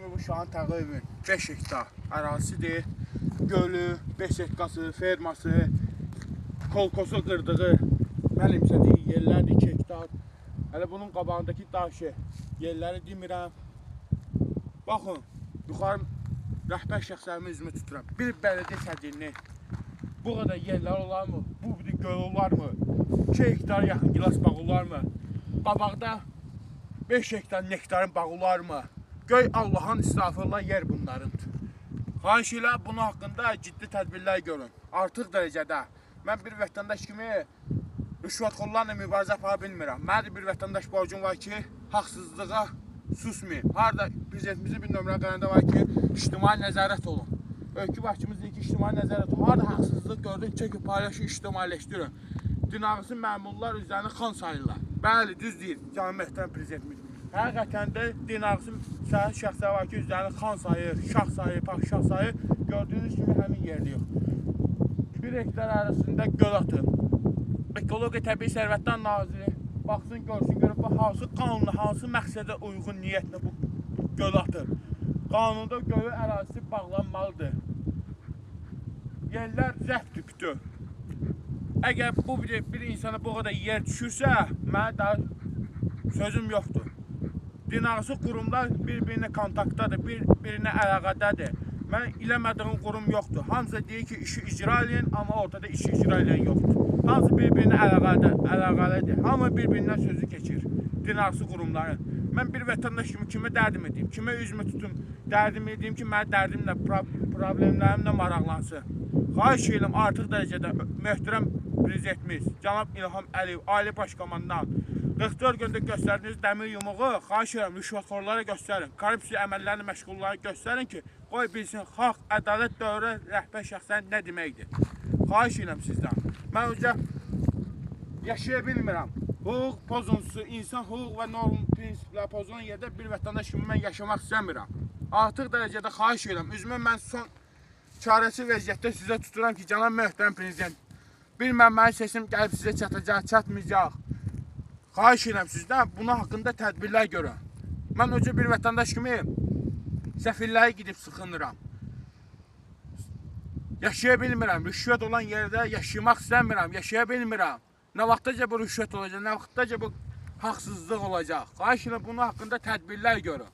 kimi bu Şahan Tağıyevin 5 hektar ərazisidir. Gölü, besetkası, ferması, kolkosu qırdığı mənimsədiyi yerlərdir 2 hektar. Hələ bunun qabağındakı daşı yerləri demirəm. Baxın, yuxarı rəhbər şəxslərimi üzümü tuturam. Bir bələdiyyə sədrini bu qədər yerlər olarmı? Bu bir göl olarmı? 2 hektar yaxın gilas bağı olarmı? Qabaqda 5 hektar nektarın bağı olarmı? Göy Allahın istağfurullah yer bunlarındır. Xahiş ilə bunun haqqında ciddi tədbirlər görün. Artıq dərəcədə. Mən bir vətəndaş kimi rüşvətxorlarla mübarizə apara bilmirəm. Mənim də bir vətəndaş borcum var ki, haqsızlığa susmayım. Harda prezidentimizin bir nömrə qərarında var ki, ictimai nəzarət olun. Ölkə başçımız deyir ki, ictimai nəzarət olun. Harda haqsızlıq gördün, çəkin, paylaşın, ictimailəşdirin. Dinağısı məmurlar üzərini xan sayırlar. Bəli, düz deyir cənab möhtərəm prezidentimiz. Həqiqətən də dinağısı səhər şəxslər var ki, üzərini xan sayır, şah sayır, padşah sayır. Gördüyünüz kimi həmin yerdə yox. 1 hektar ərazisində göl atıb. Ekologiya Təbii Sərvətlər Naziri baxsın, görsün, görüb bu hansı qanuna, hansı məqsədə uyğun niyyətlə bu göl atıb. Qanunda gölün ərazisi bağlanmalıdır. Yerlər zəbtdir bütün. Əgər bu bir insana bu qədər yer düşürsə, mənə daha sözüm yoxdur. Dinağısı qurumlar bir-birinə kontaktdadır, bir-birinə əlaqədədir. Mən eləmədiyim qurum yoxdur. Hamısı deyir ki, işi icra eləyin, amma ortada işi icra eləyən yoxdur. Hamısı bir-birinə əlaqəlidir. Hamı bir-birindən sözü keçir. Dinağısı qurumların. Mən bir vətəndaş kimi kimə dərdim edeyim, kimə üzümü tutum, dərdim edeyim ki, mənim dərdimlə, problemlərimlə maraqlansın. Xahiş edirəm artıq dərəcədə möhtərəm prezidentimiz cənab İlham Əliyev, Ali Baş Komandan 44 gündə göstərdiyiniz dəmir yumuğu xahiş edirəm rüşvətxorlara göstərin, korrupsiya əməllərinə məşğullara göstərin ki, qoy bilsin xalq, ədalət dövrə rəhbər şəxslər nə deməkdir. Xahiş edirəm sizdən. Mən özə yaşaya bilmirəm. Hüquq pozuntusu, insan hüquq və norm prinsipləri pozulan yerdə bir vətəndaş kimi mən yaşamaq istəmirəm. Artıq dərəcədə xahiş edirəm. Üzümü mən son çarəsiz vəziyyətdə sizə tuturam ki, cənab möhtərəm prezident, bilməm mənim sesim gəlib sizə çatacaq, çatmayacaq. Xahiş edirəm sizdən, bunun haqqında tədbirlər görün. Mən özü bir vətəndaş kimi səfirlərə gedib sıxınıram. Yaşaya bilmirəm, rüşvət olan yerdə yaşamaq istəmirəm, yaşaya bilmirəm. Nə vaxtaca bu rüşvət olacaq, nə vaxtaca bu haqsızlıq olacaq. Xahiş edirəm bunun haqqında tədbirlər görün.